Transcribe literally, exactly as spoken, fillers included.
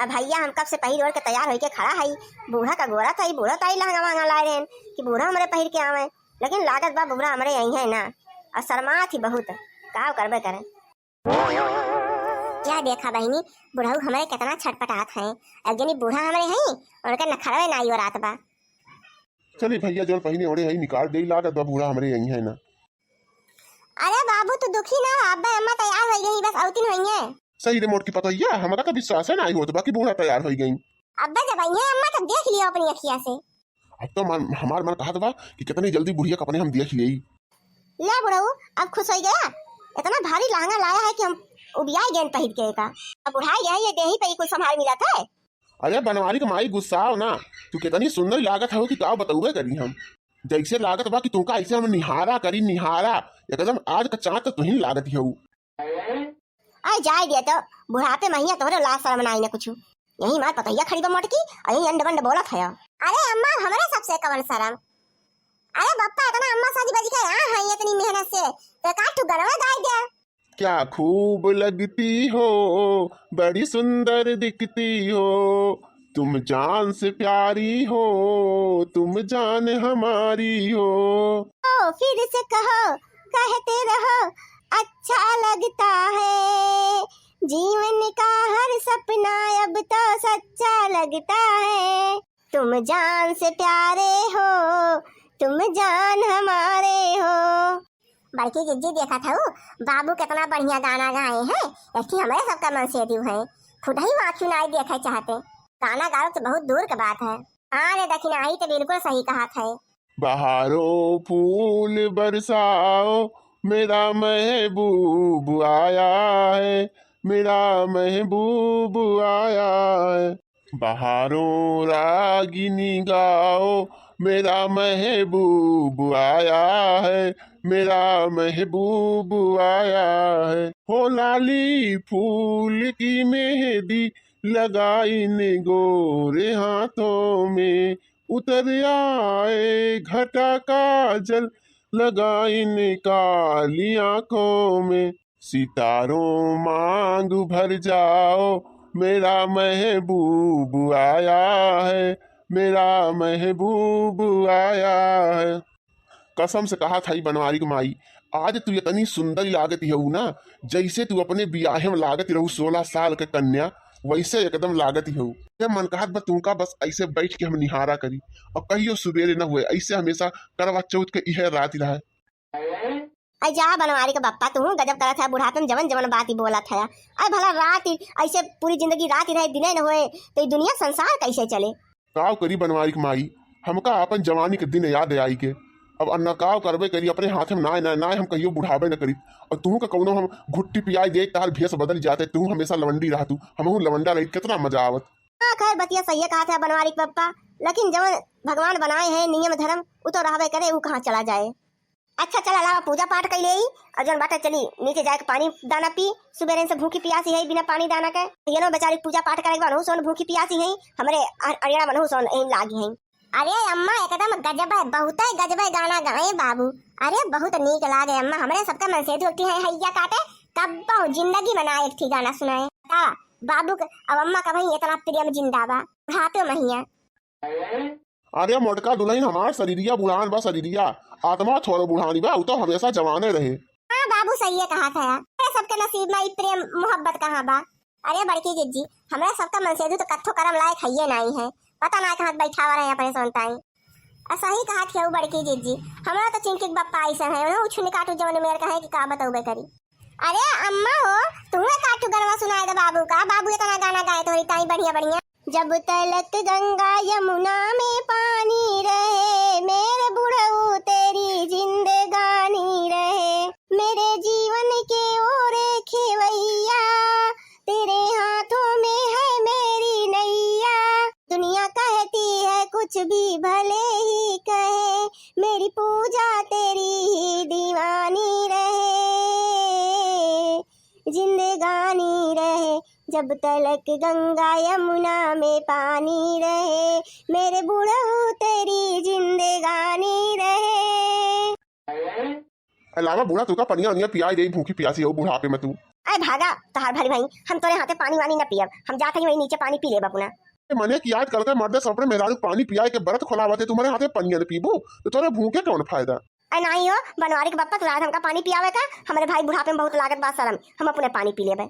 अब भैया हम कब से पहिर ओढ़ के तैयार होइके खड़ा हई, बूढ़ा का गोरा था, ई बूढ़ा ताई लहंगा महंगा लाए रहन कि बूढ़ा हमरे पहिर के आवे, लेकिन लागत बा बूढ़ा हमरे यही है ना, और शर्मात ही बहुत, का करबे करे। क्या देखा बहिनी, बुढ़ऊ हमरे कितना छटपटात हैं। एक जनी बूढ़ा हमरे हैं, उनके नखरवे नाई ओरात बा। चली भैया, जौन पहिने ओढ़े हैं, निकाल दे, लागत बा बूढ़ा हमरे यही है ना। अरे बाबू, तू दुखी ना हो, अब्बे अम्मा तैयार होई गई, बस औतिन होई है। सही रे मोटकी पतोहिया, हमरा तो विश्वास है नाई होत बा कि बूढ़ा तैयार होई गई। अब्बे जब आई है अम्मा, तब देख लियो अपनी अखिया से। अब तो मन, हमार मन कहत बा कि कितनी जल्दी बुढ़िया का अपने हम देख लेई। ले बुढ़ऊ, अब खुश हो गया, इतना भारी लहंगा लाया है कि हम उबियाई गए पहिर के का। अब बुढ़ाई गए, ये देही पे ही कुछ संभाल मिला था। अरे बनवारी के माई, गुस्साओ ना, तू कितनी सुंदर लागत हो कि का बतौबे करी हम। जैसे लागत बा कि तुमका ऐसे हम निहारा करी, निहारा, एकदम आज का चाँद तो तुहिन लागत हो। अरे जाए दे तो, बुढ़ापे महिया तोहरे लाज शर्म ना आई ना कुछ। यही मार पतैया खड़ी बा मोटकी, और यही अंड बंड बोलत है। अरे अम्मा, हमरे सबसे कवन शर्म? अरे बप्पा, इतना अम्मा सज बज के यहाँ है इतनी मेहनत से, तो का तू गनवा गाय दे। क्या खूब लगती हो, बड़ी सुंदर दिखती हो, तुम जान से प्यारी हो, तुम जान हमारी हो। ओ फिर से कहो, कहते रहो, अच्छा लगता है जीवन का हर सपना, अब तो सच्चा लगता है। तुम जान से प्यारे हो, तुम जान हमारे हो। बड़की जिज्जी देखत हऊ, बाबू कितना बढ़िया गाना गाए हैं। एक ठे हमरे सबका मनसेधू है, खुद ही आँखी नाई देखे चाहते। गाना गाओ तो बहुत दूर के बात है। हाँ रे दखिनाही तो बिल्कुल सही कहत है। बहारों फूल बरसाओ, मेरा महबूब आया है, मेरा महबूब आया है। बहारों रागिनी गाओ, मेरा महबूब आया है, मेरा महबूब आया है। हो लाली फूल की मेहंदी लगा इन गोरे हाथों में, उतर आए घटा काजल लगा इन काली आँखों में। सितारों मांग भर जाओ, मेरा महबूब आया है, मेरा महबूब आया है। कसम से कहत हई बनवारी के माई, आज तू इतनी सुंदर लागत हऊ ना, जैसे तू अपने बियाहे में लागत रहू सोलह साल के कन्या, वैसे एकदम लागत हऊ। ये मन कहत बा तुमका बस ऐसे बैठ के हम निहारा करी, और कहियो सुबेरे न हुए, ऐसे हमेशा करवा चौथ के इहे रात रहे। अरे जा बनवारी के बप्पा, तू गजब करत है, बुढ़ापे में जवन जवन बात ही बोलत है। अरे भला रात ही ऐसे पूरी जिंदगी रात ही रहे, दिने न होए, तो ये दुनिया संसार कैसे चले? काव करी बनवारी के माई, हमका आपन जवानी के दिन याद आई के। अब अन्ना काव करबे करी, अपने हाथे में नाय, नाय, नाय हम कहियो बुढ़ाबे न करी। और तू का कौनो हम घुट्टी पियाई दे, तार भेष बदल जाते, तू हमेशा लवंडी रहतू, हमहू लवंडा रही, कितना मजा आवत। हाँ, खैर, बतिया सही कहत है बनवारी के पप्पा, लेकिन जवन भगवान बनाए हैं नियम धर्म, उ तो रहबे करे, उ कहाँ चला जाए। अच्छा, चल, अलावा पूजा पाठ कई लेई, और जौन बाटे चली नीचे जाके पानी दाना पी, सुबेरे से भूखी पियासी है बिना पानी दाना के। ये नो बेचारी पूजा पाठ करे के बनहु सोन भूखी पियासी है, हमरे अ-, अड़ियाड़ा बनहु सोन एन लागी है। अरे अम्मा, एकदम गजब है, बहुत ही गजब है गाना गाए बाबू। अरे बहुत नीक लागे अम्मा, हमरे सबका मनसेधू है हैया काटे, कब जिंदगी में ना एक थी गाना सुनाए। बतावा, बाबू के अब अम्मा का भाई इतना प्रेम जिंदा बा, बुढ़ापे महिया। अरे मोटका दुल्हन, हमार शरीरिया बुढ़ान बा, शरीरिया, आत्मा थोड़ो बुढ़ानी बा, उ तो हमेशा जवाने रहे। हाँ बाबू, सही है कहा था यार, अरे सबके नसीब में ई प्रेम मोहब्बत कहाँ बा? अरे बड़की जिज्जी, हमरा सबका मनसेधू तो कत्थो करम लायक हइये नाई है, पता ना कहाँ बैठावा रहे अपने सोनताई। आ सही कहा थियऊ बड़की जिज्जी, हमरा तो चिंकी के बप्पा ऐसा है, उन्हें उछुन काटू जवन मेर कहे कि का बतौबे करी। अरे अम्मा हो, तुम्हें काटू गनवा सुनाए दे बाबू का, बाबू इतना गाना गाए तोहरी ताई बढ़िया बढ़िया। जब तलक गंगा यमुना में पानी रहे, मेरे बुढ़ऊ तेरी जिंदगानी रहे, मेरे जीवन के ओ रे खेवैया, तेरे हाथों में है मेरी नैया। दुनिया कहती है कुछ भी भले ही कहे, मेरी पूजा तेरी ही दीवानी रहे, जिंदगानी रहे। जब तलक गंगा यमुना में पानी रहे, मेरे बुढ़ऊ तेरी जिंदगानी रहे। अलावा बूढ़ा तुका पनिया उनिया पियाई देई, भूखी पियासी हो बुढ़ापे में तू। अरे भागा, तोहार भरी भाई, हम तोरे हाथे पानी वानी न पियब, हम जात हई वही नीचे पानी पी लेब अपना। ए, मने कि आजकल के मर्दे सब अपने मेहरारू के पानी पियाई के बरत खोलावत है, तुम्हारे हाथे पनिया न पीबू तो तोरे भूखे कौन फायदा? अरे नाही हो, बनवारी के बप्पा तू रात हमका पानी पियावे का, हमरे भाई बुढ़ापे में बहुत लागत बा शरम, हम अपने पानी पी लेबे।